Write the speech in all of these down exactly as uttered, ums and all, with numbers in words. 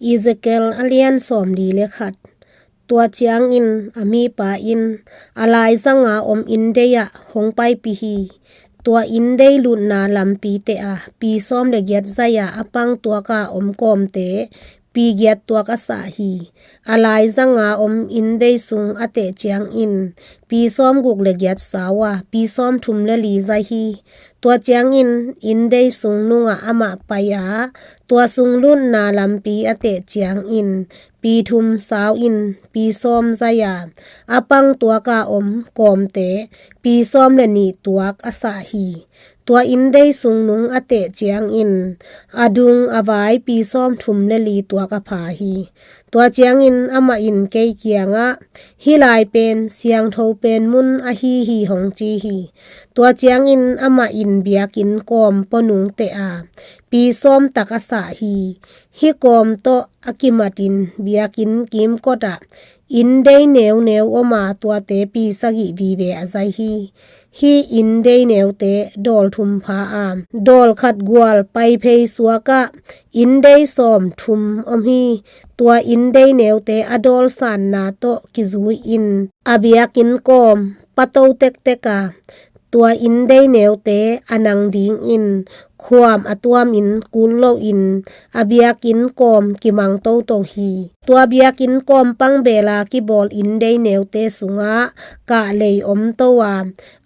Ezekiel a lian sawmli le khat. Tua ciangin a mipa in a laizanga om inndei ah hong paipih hi. Tua inndei lutna lampi teh a pi sawm le giat zai-a a pang tuaka om kawmte pi giat tuak a sah hi. A laizanga om inndei sung a teh ciangin pi sawm guk le giat sau a pi sawm thum le li zai hi. Tua ciangin inndei sung nungah amah pai a, tua sung lutna lampi a teh ciangin pi thum sau in pi sawm zai a, a pang tuaka om kawmte pi sawm le nih tuak a sah hi. Tua inndei sung nung a teh ciangin a dung a vai pi sawm thum le li tuak a pha hi. Tua ciangin amah in kei kiangah, "Hih lai pen siangtho pen mun ahi hi," hong ci hi. Tua ciangin amah in biakinn kawm pua nung teh a pi sawm tak a sah hi. Hih kawm tawh a kimatin biakinn kimkot ah inndei neuneu om a, tuate pi sagih vive a zai hi. Hih inndei neute dawl thum pha a, dawl khat gual paiphei suakah inndei sawm thum om hi. Tua inndei neute a dawl sanna tawh kizui in a biakinn kawm pato tektek a, tua inndei neute a nang dingin khuam a tuamin kul loin a biakinn kawm kimang toto hi. Tua biakinn kawm pang bela kibawl inndei neute sungah kahlei om to a,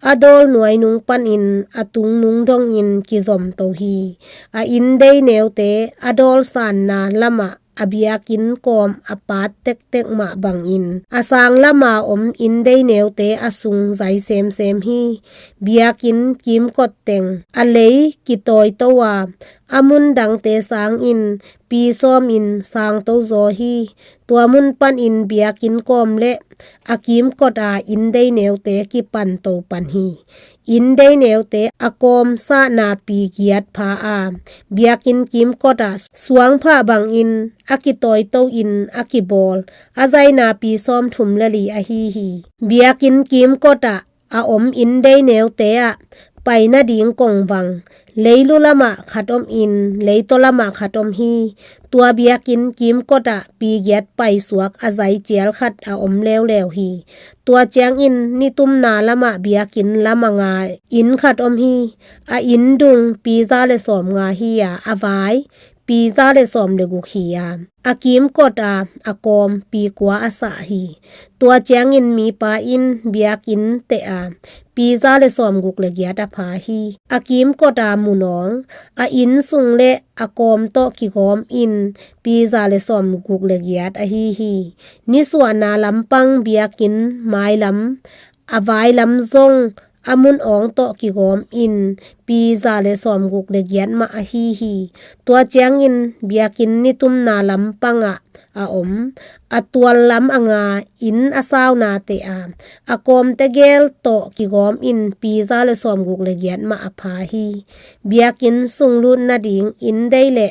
a dawl nuai nung panin a tung nung dongin kizom to hi. A inndei neute a dawl sanna lamah a biakinn kawm a pat tektek mah bangin a sang lama om inndei neute a sung zai semsem hi. Biakinn kimkot teng a lei kitawi to a, a mun dangte sangin pi sawmin sang to zaw hi. Tua mun panin biakinn kawm le a kimkot a inndei neute kipan to pan hi. Inndei neute a kawm sahna pi giat pha a, biakinn kimkot ah suang phah bangin a kitawi to in a kibawl a zaina pi sawm thum le li ahi hi. Biakinn kimkot ah a om inndei neute ah pai nading kongvang leilu lamah khat om in, leitaw lamah khat om hi. Tua biakinn kimkot ah pi giat paisuak a zai cial khat a om leuleu hi. Tua ciangin nitumna lamah biakinn lam a nga inn khat om hi. A inn dung pi za le sawm nga hi a, a vai pi za le sawm le guk hi a, a kimkot a a kawm pi kua a sah hi. Tua ciangin mipa in biakinn teh a pi za le sawm guk le giat a pha hi. A kimkot a mu nawng a inn sung le a kawm tawh kigawm in pi za le sawm guk le giat ahi hi. Nisuahna lampang biakinn mailam a vailam zong a mun awng tawh kigawm in pi za le sawm guk le giat mah ahi hi. Tua ciangin biakinn nitumna lampangah a om a tual lam a nga inn a sauna teh a, a kawmte gel tawh kigawm in pi za le sawm guk le giat mah a pha hi. Biakinn sung lut nading inndei le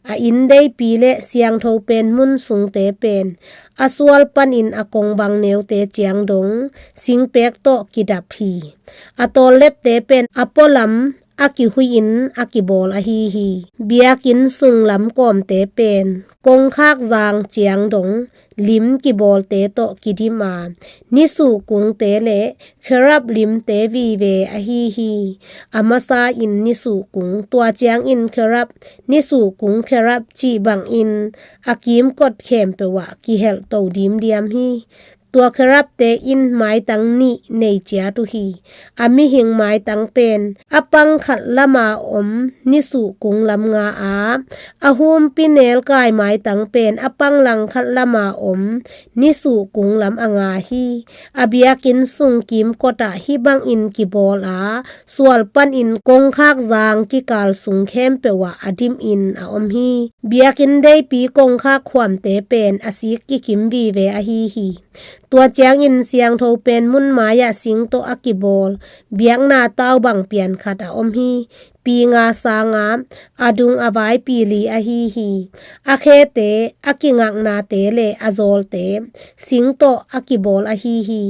a inndeipi le siangtho pen mun sungte pen a sual panin a kongvang neute ciang dong singpek tawh kidap hi. A tawllette pen a pualam a kihui in a kibawl ahi hi. Biakinn sunglam kawmte pen kongkhak zang ciang dong lim kibawlte tawh kidim a, nisuh kungte le kherab limte vive ahi hi. A masa in nisuh kung, tua ciangin kherab, nisuh kung kherab cih bangin a kimkot khempeuh ah kihelh to dimdiam hi. Tua kherabte in maitang nih nei ciat uh hi. A mihing maitang pen a pang khat lama om nisuh kung lam nga a, a humpi nelkai maitang pen a pang lang khat lama om nisuh kung lam a nga hi. A biakinn sung kimkot ah hih bangin kibawl a, sual panin kongkhak zang kikal sung khempeuh ah a dimin a om hi. Biakinn deipi kongkhak khuamte pen a sik kikim vive ahi hi. Tua ciangin siangtho pen mun mai-ah sing tawh a kibawl biakna tau bang pian khat a om hi. Pi nga sanga a dung a vai pi li ahi hi. A khete, a kingaknate le a zawlte sing tawh a kibawl ahi hi.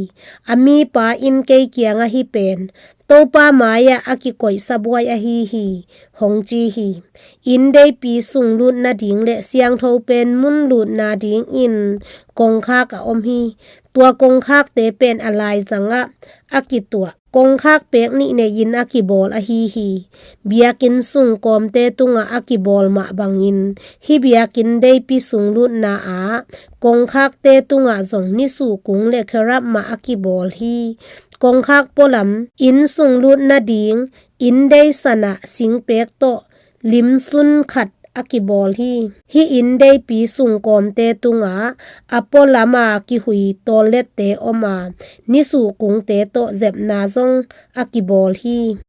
A mipa in kei kiangah hih pen Topa mai-ah a kikoih sabuai ahi hi, hong ci hi. Inn deipi sung lut nading le siangtho pen mun lut nadingin kongkhak a om hi. Tua kongkhakte pen a laizangah a kituah kongkhak pek nih nei-in a kibawl ahi hi. Biakinn sung kawmte tungah a kibawl mah bangin hih biakinn deipi sung lutna ah kongkhakte tungah zong nisuh kung le kherub mah a kibawl hi. Kongkhak pualam inn sung lut nading inn deisan ah singpek tawh limsun khat a kibawl hi. Hih inn deipi sung kawmte tungah a pualam a kihui tawllette om a, nisuh kungte tawh zepna zong a kibawl hi.